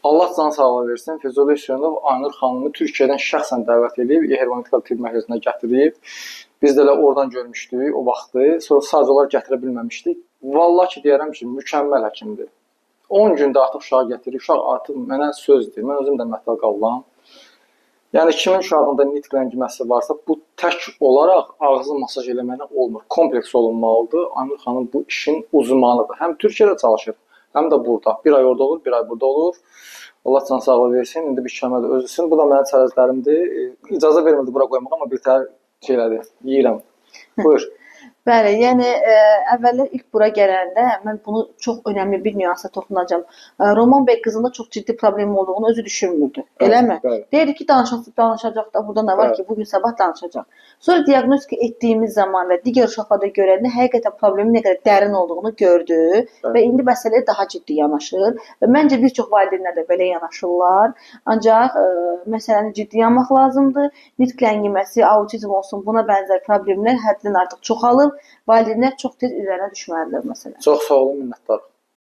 Allah can sağlığı versin. Füzuli Hüseynov Aynur xanımı Türkiyədən şəxsən dəvət edib, Hermonetikal Tibb Mərkəzinə gətirib. Biz də elə oradan görmüşdük o vaxtı. Sonra sadəcə olaraq gətirə bilməmişdik. Vallahi ki, deyərəm ki, mükəmməl həkimdir. 10 gündə artıq uşağı gətirir. Uşaq artıq mənə söz deyir. Mən özüm də mətal qalıram. Yəni kimin uşağında nitq ləngiməsi varsa, bu tək olaraq ağzı masaj eləməklə olmur. Kompleks olunmalıdır. Aynur xanım bu işin uzmanıdır. Həm Türkiyədə çalışır, həm də burada. Bir ay orada olur, bir ay burada olur. Allah can sağlığı versin. İndi bir kəmədə özüsün. Bu da mənim çərəzlərimdir. İcazə vermirdi bura qoymağa, amma bir təhər şey elədi. Yeyirəm. Buyur. Bəli, yəni əvvəllər ilk bura gələndə mən bunu çox önəmli bir nüansa toxunacağam. Roman bəy qızında çox ciddi problem olduğunu özü düşünmürdü. Eləmi? Bəli. Deyirdi ki, danışacaq da, burada nə var Bəli. ki, bu gün sabah danışacaq. Sonra diaqnostika etdiyimiz zaman və digər uşaqlarda görəndə həqiqətən problemin nə qədər dərin olduğunu gördü Bəli. və indi məsələyə daha ciddi yanaşır və məncə bir çox valideynlər də belə yanaşırlar. Ancaq məsələni ciddi almaq lazımdır. Nitq ləngiməsi, autizm olsun, buna bənzər problemlər həddindən artıq çoxalıb. Valideynlər çox tez üzərinə düşməlidirlər məsələn. Çox sağ olun, minnətdarım.